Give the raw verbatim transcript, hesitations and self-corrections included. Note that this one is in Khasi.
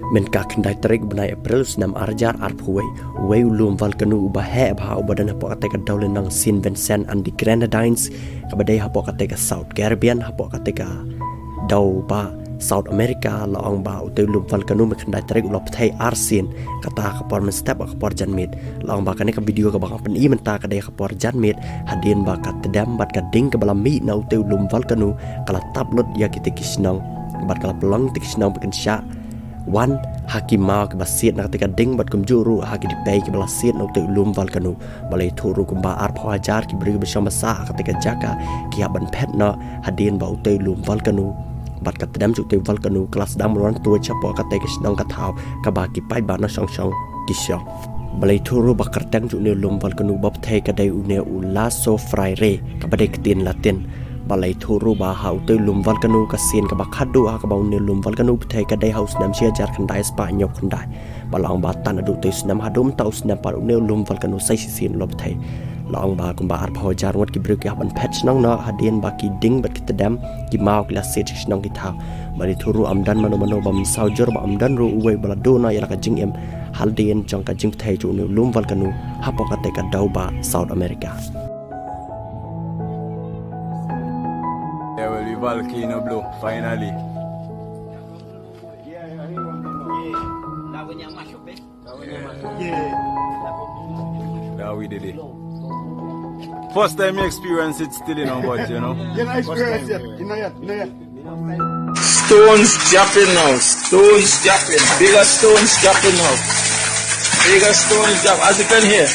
Mynta ka khyndai tarik bnai April snem ar hajar arphew wei, uwei u lum volcano uba heh bha uba don hapoh katei ka dewlynnong Saint Vincent and the Grenadines, kaba dei hapoh katei ka South Caribbean, hapoh katei ka dew ba South America, la ong ba utei u lum volcano mynta ka khyndai tarik u la pthei arsien, kata ka por mynstep ka por janmiet. La ong ba kane ka video kaba nga pyni mynta ka dei ka por janmiet, hadien ba ka tdem bad ka ding kaba la mih na utei u lum volcano ka la tap lut ïa kitei ki shnong bad ka la pynlong kitei ki shnong ba kin shah wan ha ki maw kiba siat na katei ka ding bad kumjuh ruh ha ki dipei kiba la siat na utei u lum volcano. Balei thuh ruh kumba arphew hajar ki briew kiba shong ba sah ha katei ka jaka ki hap ban phet noh hadien ba utei u lum volcano bad ka tdem jong utei u volcano ka la sdang ban wan tuid shapoh katei ka shnong ka thaw kaba ki paidbah na shong shong ki shong. Balei thuh ruh ba kyrteng jong une u lum volcano ba pthei ka dei une u Lasso Freire, kaba dei ktien Latin. Balei thuh ruh ba ha utei u lum volcano ka sien kaba khadduh ha kaba une u lum volcano u pthei ka dei ha u snem shi hajar khyndai spah hynñiew khyndai. Ba la ong ba tan haduh utei u snem haduh mynta u snem pat une u lum volcano sa shisien u la pthei. La ong ba kumba arphew hajar ngut ki briew ki hap ban phet shnong noh hadien ba ki ding bad ki tdem ki maw ki la siat sha ki shnong ki thaw. Balei thuh ruh ym don mano mano ba mynsaw jur bad ym don ruh uwei ba la duh noh ïa la ka jingim hadien jong ka jingpthei jong une u lum volcano hapoh katei ka dew ba South America. Yeah, well, we volcano blow, finally. That we did it. First time you experience it still, you know, but you know. You know, experience yet. You know yet, you know yet. Stones dropping now. Stones dropping. Bigger stones dropping now. Bigger stones drop. As you can hear.